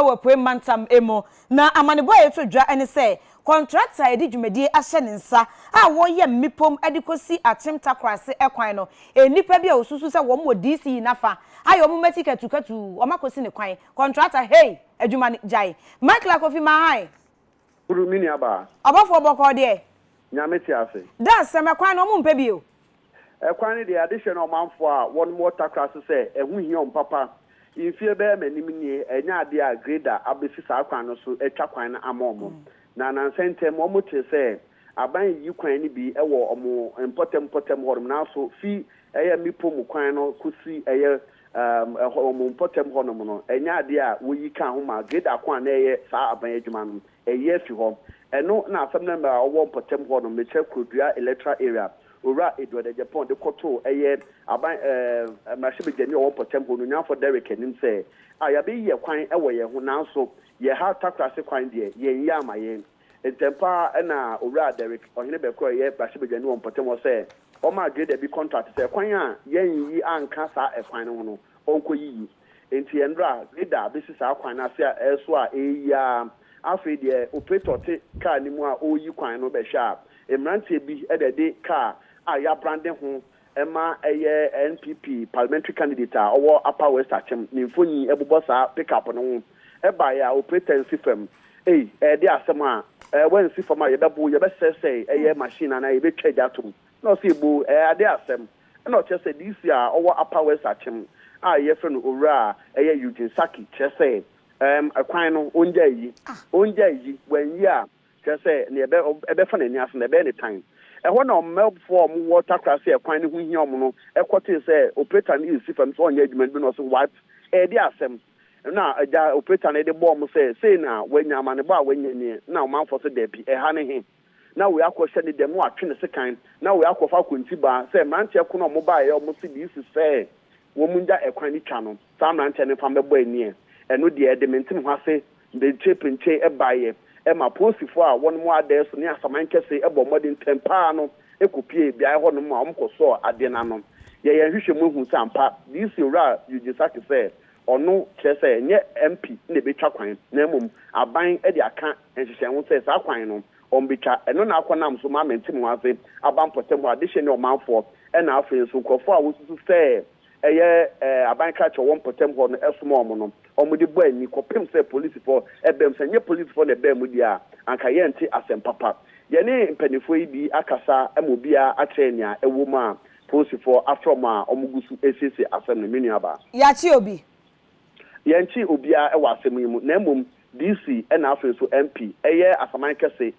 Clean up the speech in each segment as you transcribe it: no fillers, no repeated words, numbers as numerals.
wɔ Apuei Mantam mu. Na amanebɔ a yɛto dwa ne sɛ, kɔntrakta a yɛde dwumadie ahyɛ ne nsa a wɔreyɛ mmepom de kɔsi Akyem Takorase kwan no, nnipa bi a wɔsusu sɛ wɔn wɔ DCE no afa ayɛ wɔn mmati katukatu, wɔn akɔsi ne kwan. Kɔntrakta, hey! Adwuma no, gyae. Michael Akofi Mahan. Buru, me nuabaa. Ɔbɔfoɔ bɔkɔɔ deɛ. Nyame te ase. Da asɛm, ɛkwan no wɔn mpɛ bio. Ɛkwan no deɛ, adehyeɛ ne ɔmanfoɔ a wɔnom wɔ takra so sɛ ɛho hia wɔn papa. Mfie bɛyɛ m'anim nie, ɛnyɛ adeɛ a grader abɛsi saa kwan no so atwa kwan no ama wɔn. Na nansa ntam wɔn tee sɛ aban reyi kwan no bi wɔ wɔn mpɔtam mpɔtam hɔnom, nanso fi ɛyɛ mmepɔ mu kwan no kɔsi ɛyɛ ɛhɔ wɔn mpɔtam hɔnom no, ɛnyɛ adeɛ a wɔyi kaa ho ma grader ko a na ɛyɛ saa aban adwuma no. Ɛyi afi hɔ. Ɛno na asɛm no mmerɛ a ɔwɔ mpɔtam hɔ no, mekyerɛ Kurodua Electoral Area, Owura Edward Agyapong de kɔtoo ɛyɛ aban ɛɛ mmarahyɛbadwani a ɔwɔ mpɔtam hɔ, Onuonyamfoɔ Derrick anim sɛ, Ah, yɛabɛyi yɛn kwan wɔ yɛn ho, nanso yɛn ha Takorase kwan deɛ, yɛnyi ama yɛn. Ntɛmpa ara na Owura Derrick Ɔhene Bɛkorɔ a ɔyɛ mmarahyɛbadwani wɔ mpɔtam hɔ sɛ ɔmaa grader bi contract sɛ kwan a yɛnyi anka saa ɛkwan no ho no, ɔnkɔyiyi. Enti ɛnora grader bɛsi saa kwan no ase a ɛreso a ɛreyi ara. Afei deɛ operator te car no mu a ɔreyi kwan no bɛhwɛ a, mmeranteɛ bi na ɛde car a yɛabrande ho ma ɛyɛ NPP parliamentary candidate a ɔwɔ Upper West Akyem ne mfoni bobɔ saa pick-up no ho baeɛ a operator nsi fam. Ei, ɛde asɛm a, wansi fam a yɛbɛbo, yɛbɛsɛesɛe ɛyɛ machine anaa yɛbɛtwa gya atom. Na ɔse ebo, ɛyɛ ade asɛm. Ɛna ɔkyerɛ sɛ DC a ɔwɔ Upper West Akyem a yɛfrɛ no Owura a ɛyɛ Eugene Sackey kyerɛ sɛ ɛɛm ɛkwan no ɔngyae yi, ɔngyae yi, wanyi a kyerɛ sɛ nea ɛbɛ ɛbɛfa n'ani ase no ɛbɛyɛ ne tan. Ɛhɔ na ɔmmɛfoɔ a wɔwɔ Takorase a ɛkwan no ho hia wɔn no kɔtee sɛ operator no resi fam sɛ ɔnyɛ adwuma no bi na ɔse what? Ɛɛde asɛm? Ɛna agya operator no de bɔɔ wɔn sɛ sei na wanya amanebɔ a wanya nie, na ɔmanfoɔ sɛ dabi ɛha ne he? na wei akɔhyɛ ne dɛm na watwe ne sekan, na wei akɔfa akontibaa sɛ mmeranteɛ ko no a wɔbaeɛ a wɔse birisi sɛ wɔn ngya ɛkwan no twa no, saa mmeranteɛ no mfa mmɛbɔ aniɛ. Ɛno deɛ ɛde mente me ho ase mpenkyepentye baeɛ ma apolisifoɔ a wɔnom adɛɛso ne asaman kɛse bɔɔ mmɔden ntɛm pa ara no kɔpuee beaeɛ hɔnom a wɔkɔsɔɔ adeɛ no ano. Yɛyɛɛ nhwehwɛmu huu sɛ ampa DC Owura Eugene Sackey sɛ ɔno kyerɛ sɛ ɛnyɛ MP na ɛbɛtwa kwan na mmom aban de aka nhyehyɛe ho sɛ saa kwan no wɔbɛtwa. Ɛno na akɔnam so ma mente me ho ase aba mpɔtam hɔ adehyeɛ ne ɔmanfoɔ ɛna afei nso nkurɔfoɔ a wɔsusu sɛ ɛyɛ aban krakyɛ wɔ mpɔtam hɔ no soma wɔn no wɔde bɔ ani kɔpem sɛ polisifoɔ ɛbaa mu. Sɛ ɛnyɛ polisifoɔ na ɛbaa mu deɛ a anka yɛnte asɛm papa. Yɛne mpaninfoɔ yi bi akasa ma obiara akyerɛ nea ɛwɔ mu a Polisifoɔ afrɛ wɔn a wɔgu so resiesie asɛm no, me nuabaa. Yɛakye obi? Yɛnkyee obiara wɔ asɛm yi mu, na mmom DC ɛna afei nso MP, ɛyɛ Asaman Kɛse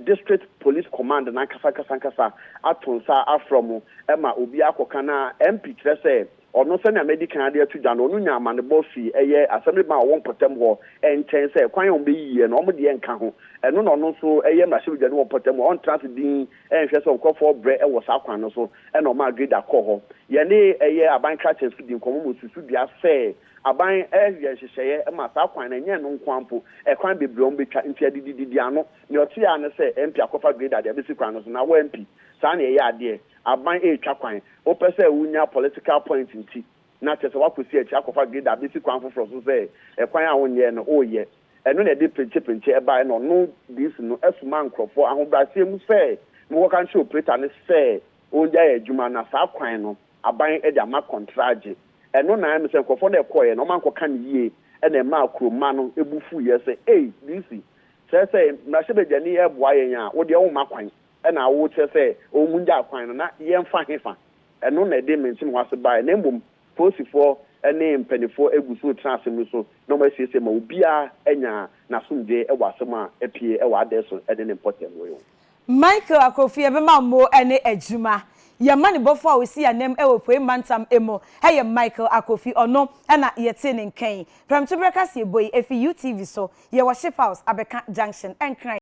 District Police Command no ankasa ankasa ankasa ato nsa afrɛ wɔn ma obiara akɔka, na MP kyerɛ sɛ ɔno sɛnea madi kan de ato dwa no, ɔno nyaa amanebɔ fii ɛyɛ Assemblyman a ɔwɔ mpɔtam hɔ nkyɛn sɛ kwan a wɔbɛyiyiɛ no wɔn deɛ nka ho, ɛno na ɔno nso yɛ mmarahyɛbadwani wɔ mpɔtam hɔ, ɔntra ase dinn nhwɛ sɛ nkurɔfoɔ brɛ wɔ saa kwan no so na ɔmaa grader kɔɔ hɔ. Yɛne ɛyɛ aban krakye nso dii nkɔmmɔ ma ɔsusu dua sɛ aban reyɛ nhyehyɛeɛ ma saa kwan no, ɛnyɛ ɛno nko ara mpo, ɛkwan bebree a wɔbɛtwa nti adidididi ano. Nea ɔteɛ ara ne sɛ MP akɔfa grader de abɛsi kwan no so na wɔ MP saa na ɛyɛ adeɛ, aban retwa kwan, wopɛ sɛ wonya political point nti na kyerɛ sɛ woakɔsi akyi akɔfa grader abɛsi kwan foforɔ so sɛ ɛkwan a wonyɛɛ no woreyɛ. Ɛno na ɛde prenkyeprenkyɛ baeɛ na ɔno DC no somaa nkurɔfoɔ ahobrɛaseɛ mu sɛ monkɔka nkyerɛ operator no sɛ ɔngyae adwuma na saa kwan no aban de ama kɔntragye. Ɛno na ɛme sɛ nkurɔfoɔ no ɛkɔeɛ no wɔankɔka no yie na ɛmaa kuro mma no bo fuiɛ sɛ ei DC kyerɛ sɛ mmarahyɛbadwani reboa yɛn a wodeɛ womma kwan na wokyerɛ sɛ ɔngyae kwan no na yɛmfa hefa? Ɛno na ɛde mentemehoase baeɛ na mmom Polisifoɔ ne mpaninfoɔ gu so retena asɛm no so na wɔasiesie ma obiara anya n'asomdwoeɛ wɔ asɛm a apue wɔ Adɛso ne ne mpɔtam wɔ yi ho. Michael Akrofi yɛbɛma wo mo ne adwuma. Yɛn amanebɔfoɔ a ɔsi anam wɔ Apuei Mantam mu yɛ Michael Akrofi, ɔno na yɛtee ne nka yi. Prɛmtoberɛ kaseɛbɔ yi ɛfiri UTV so, yɛwɔ Ship House, Abɛka Junction, Nkran.